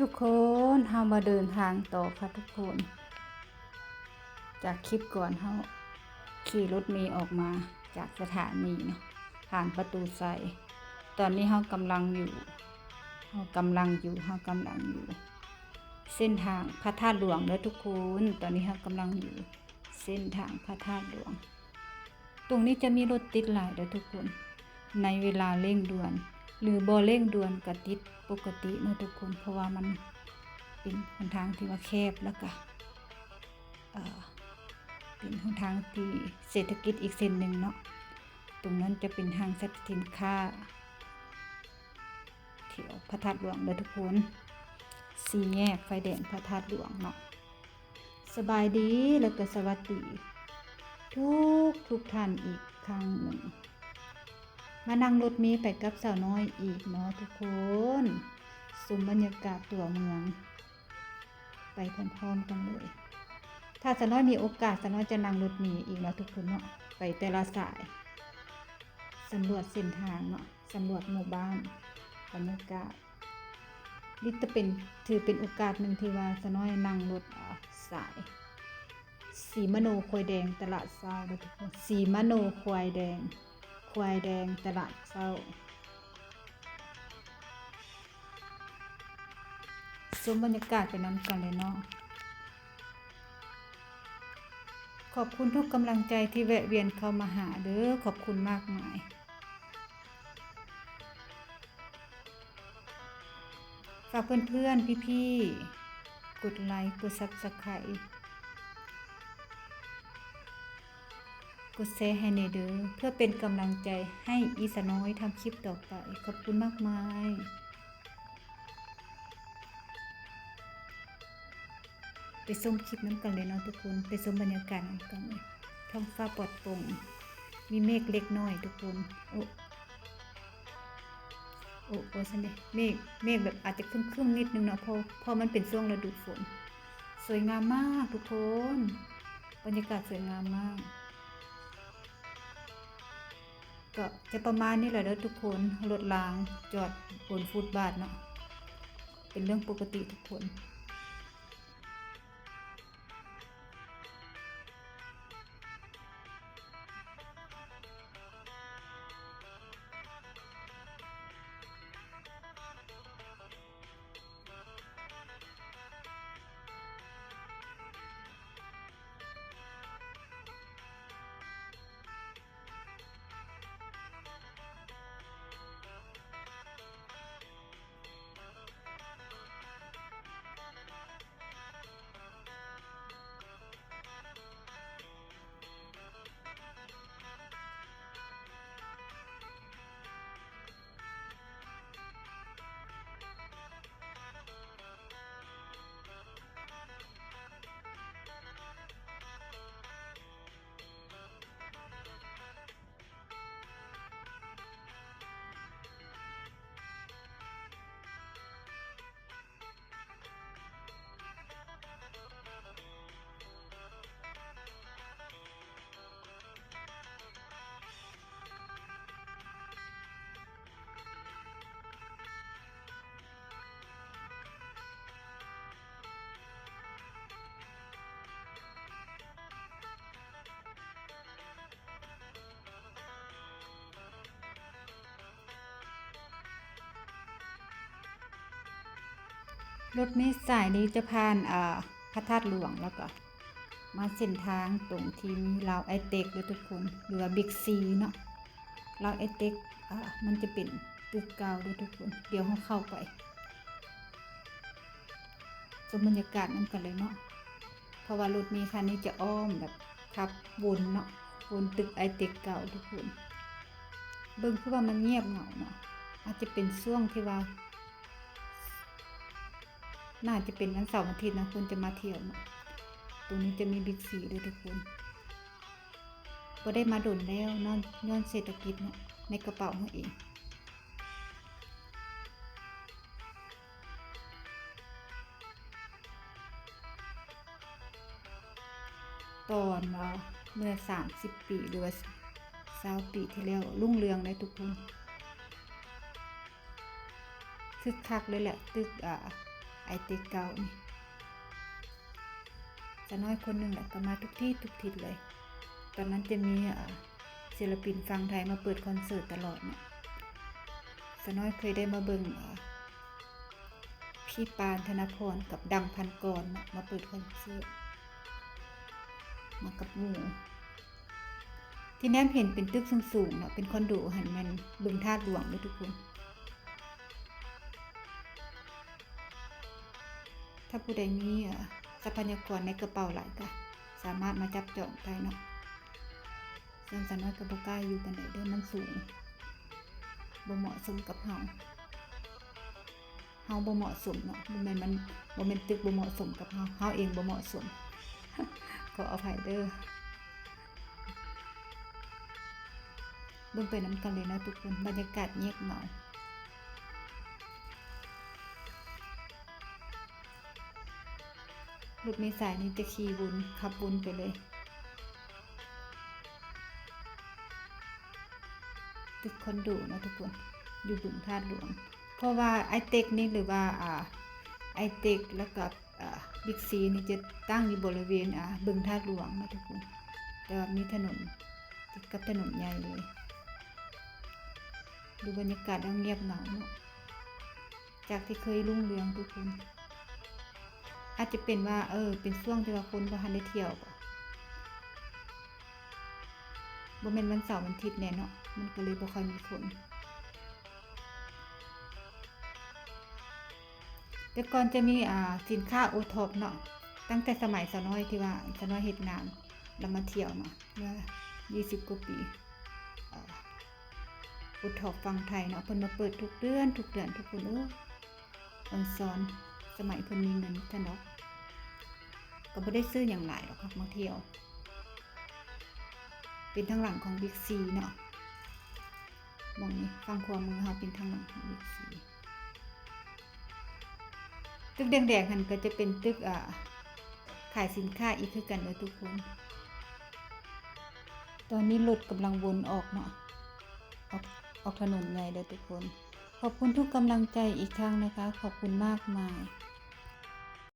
ທຸກຄົນ ເຮົາມາເດີນທາງຕໍ່ຄ່ະທຸກຄົນ. ຈາກຄລິບກ່ອນ ເຮົາຂີ່ລົດເມອອກມາຈາກສະຖານີເນາະ ຜ່ານປະຕູໄຊ. ຕອນນີ້ເຮົາກຳລັງຢູ່ ເຮົາກຳລັງຢູ່ ເຮົາກຳລັງຢູ່ເສັ້ນທາງພະທາດຫຼວງເດີທຸກຄົນ. ຕອນນີ້ເຮົາກຳລັງຢູ່ເສັ້ນທາງພະທາດຫຼວງ. ຕົງນີ້ຈະມີລົດຕິດຫຼາຍເດີທຸກຄົນ ໃນເວລາເລັ່ງດ່ວນ ຫຼືບໍ່ເລັ່ງດ່ວນກະຕິດປົກກະຕິເນາະທຸກຄົນ ເພາະວ່າມັນເປັນຫົນທາງທີ່ວ່າແຄບ ແລ້ວກະ ເອີ ເປັນຫົນທາງທີ່ເສດຖະກິດອີກເສັ້ນໜຶ່ງເນາະ. ຕົງນັ້ນຈະເປັນຫ້າງສັບສິນຄ້າ ແຖວພະທາດຫຼວງເດີທຸກຄົນ ສີ່ແຍກໄຟແດງພະທາດຫຼວງເນາະ. ສະບາຍດີ ແລ້ວກະສະຫວັດດີທຸກ ທຸກທ່ານອີກຄັ້ງໜຶ່ງ. ມານັ່ງລົດເມໄປກັບສາວນ້ອຍອີກເນາະທຸກຄົນ ຊົມບັນຍາກາດຕົວເມືອງໄປພ້ອມໆກັນເລີຍ. ຖ້າສາວນ້ອຍມີໂອກາດ ສາວນ້ອຍຈະນັ່ງລົດເມອີກເນາະທຸກຄົນເນາະ ໄປແຕ່ລະສາຍ ສຳຫຼວດເສັ້ນທາງເນາະ ສຳຫຼວດໝູ່ບ້ານ ບັນຍາກາດ. ນີ້ຈະເປັນ ຖືເປັນໂອກາດໜຶ່ງທີ່ວ່າສາວນ້ອຍນັ່ງລົດ ອາ ສາຍສີມະໂນ ຄວາຍແດງ ຕະຫຼາດເຊົ້າເດີທຸກຄົນ. ສີມະໂນ ຄວາຍແດງ ຄວາຍແດງ ຕະຫຼາດເຊົ້າ. ຊົມບັນຍາກາດໄປນຳກັນເລີຍເນາະ. ຂອບຄຸນທຸກກຳລັງໃຈທີ່ແວະວຽນເຂົ້າມາຫາເດີ ຂອບຄຸນມາກມາຍ. ຝາກເພື່ອນໆ ພີ່ໆ ກົດໄລ ກົດ Subscribe ກົດແຊໃຫ້ແດ່ເດີ ເພື່ອເປັນກຳລັງໃຈໃຫ້ອີສານ້ອຍທຳຄລິບຕໍ່ໄປ. ຂອບຄຸນມາກມາຍ. ໄປຊົມຄລິບນຳກັນເລີຍເນາະທຸກຄົນ ໄປຊົມບັນຍາກາດນຳກັນ. ທ້ອງຟ້າປອດໂປ່ງ ມີເມກເລັກນ້ອຍທຸກຄົນ. ໂອ້ ໂອ້ ໂອ້ ຊັ້ນເດ ເມກ ເມກແບບອາດຈະຄຶ້ມໆນິດໜຶ່ງເນາະ ເພາະ ເພາະມັນເປັນຊ່ວງລະດູຝົນ. ສວຍງາມມາກທຸກຄົນ ບັນຍາກາດສວຍງາມມາກ. ກໍຈະປະມານນີ້ແຫຼະເດີທຸກຄົນ ລົດລາງຈອດບົນຟຸດບາດເນາະ ເປັນເລື່ອງປົກກະຕິທຸກຄົນ. ລົດເມສາຍນີ້ຈະຜ່ານ ເອີ ພະທາດຫຼວງ ແລ້ວກໍມາເສັ້ນທາງຕົງທີ່ມີລາວໄອເຕັກເດີທຸກຄົນ ຫຼືວ່າບິກຊີເນາະ. ລາວໄອເຕັກ ເອີ ມັນຈະເປັນຕຶກເກົ່າເດີທຸກຄົນ. ດຽວເຮົາເຂົ້າໄປຊົມບັນຍາກາດນຳກັນເລີຍເນາະ. ເພາະວ່າລົດເມຄັນນີ້ຈະອ້ອມແບບຂັບວົນເນາະ ວົນຕຶກໄອເຕັກເກົ່າທຸກຄົນ. ເບິ່ງຄືວ່າມັນງຽບເຫງົາເນາະ ອາດຈະເປັນຊ່ວງທີ່ວ່າ ໜ້າຈະເປັນວັນເສົາວັນອາທິດນະ ຄົນຈະມາທ່ຽວເນາະ. ຕົງນີ້ຈະມີບິກຊີເດີທຸກຄົນ. ບໍ່ໄດ້ມາດົນແລ້ວເນາະ ຍ້ອນເສດຖະກິດເນາະ ໃນກະເປົາເຮົາເອງ. ຕອນວ່າເມື່ອສາມສິບປີ ຫຼືວ່າຊາວປີທີ່ແລ້ວ ຮຸ່ງເຮືອງເດ້ທຸກຄົນ ຄຶກຄັກເລີຍແຫຼະ. ຕຶກ ອາ ໄອ ໄອເຕັກເກົ່ານີ້. ສາວນ້ອຍຄົນໜຶ່ງແຫຼະ ກໍມາທຸກທີ່ທຸກທິດເລີຍ. ຕອນນັ້ນຈະມີ ເອີ ສິລະປິນຝັ່ງໄທມາເປີດຄອນເສີດຕະຫຼອດເນາະ. ສາວນ້ອຍເຄີຍໄດ້ມາເບິ່ງ ເອີ ພີ່ປານ ທະນະພອນ ກັບ ດັງ ພັນກອນເນາະ ມາເປີດຄອນເສີດ ມາກັບໝູ່. ທີ່ແນມເຫັນເປັນຕຶກສູງໆເນາະ ເປັນຄອນໂດຫັ້ນແມ່ນບຶງທາດຫຼວງເດີທຸກຄົນ. ຖ້າຜູ້ໃດມີ ເອີ ຊັບພະຍາກອນໃນກະເປົາຫຼາຍກະສາມາດມາຈັບຈອງໄດ້ເນາະ. ສ່ວນສາວນ້ອຍກໍບໍ່ກ້າຢູ່ປານໃດເດີ ມັນສູງ ບໍ່ເໝາະສົມກັບເຮົາ. ເຮົາບໍ່ເໝາະສົມເນາະ ບໍ່ແມ່ນມັນ ບໍ່ແມ່ນຕຶກບໍ່ເໝາະສົມກັບເຮົາ ເຮົາເອງບໍ່ເໝາະສົມ ຂໍອະໄພເດີ. ເບິ່ງໄປນຳກັນເລີຍເນາະທຸກຄົນ ບັນຍາກາດງຽບເຫງົາ. ລົດເມສາຍນີ້ຈະຂີ່ວົນ ຂັບວົນໄປເລີຍ. ຕຶກຄອນໂດເນາະທຸກຄົນ ຢູ່ບຶງທາດຫຼວງ ເພາະວ່າໄອເຕັກນີ້ ຫຼືວ່າ ອາ ໄອເຕັກ ແລ້ວກໍ ອາ ບິກຊີນີ້ຈະຕັ້ງຢູ່ບໍລິເວນ ອາ ບຶງທາດຫຼວງເນາະທຸກຄົນ ແຕ່ວ່າມີຖະໜົນ ຕິດກັບຖະໜົນໃຫຍ່ເລີຍ. ດູບັນຍາກາດແລ້ວງຽບເຫງົາເນາະ ຈາກທີ່ເຄີຍຮຸ່ງເຮືອງທຸກຄົນ. ອາດຈະເປັນວ່າ ເອີ ເປັນຊ່ວງທີ່ວ່າຄົນບໍ່ທັນໄດ້ທ່ຽວບໍ ບໍ່ແມ່ນວັນເສົາວັນທິດແນ່ເນາະ ມັນກໍເລີຍບໍ່ຄ່ອຍມີຄົນ. ແຕ່ກ່ອນຈະມີ ອາ ສິນຄ້າໂອທັອບເນາະ ຕັ້ງແຕ່ສະໄໝສາວນ້ອຍທີ່ວ່າສາວນ້ອຍເຮັດງານ ແລ້ວມາທ່ຽວເນາະ ເມື່ອ ຊາວ ກວ່າປີ ອາ ໂອທັອບຝັ່ງໄທເນາະ ເພິ່ນມາເປີດທຸກເດືອນ ທຸກເດືອນທຸກຄົນເອີຍ. ອອນຊອນ ສະໄໝເພິ່ນມີເງິນຊັ້ນດອກ ກໍບໍ່ໄດ້ຊື້ຫຍັງຫຼາຍດອກ ຫາກມາທ່ຽວ. ເປັນທາງຫຼັງຂອງບິກຊີເນາະ ໝ່ອງນີ້ ຝັ່ງຂວາມືເຮົາເປັນທາງຫຼັງຂອງບິກຊີ. ຕຶກແດງໆຫັ້ນກໍຈະເປັນຕຶກ ອາ ຂາຍສິນຄ້າອີກຄືກັນເດີທຸກຄົນ. ຕອນນີ້ລົດກຳລັງວົນອອກເນາະ ອອກ ອອກຖະໜົນໃຫຍ່ເດີທຸກຄົນ. ຂອບຄຸນທຸກກຳລັງໃຈອີກຄັ້ງນະຄະ ຂອບຄຸນມາກມາຍ.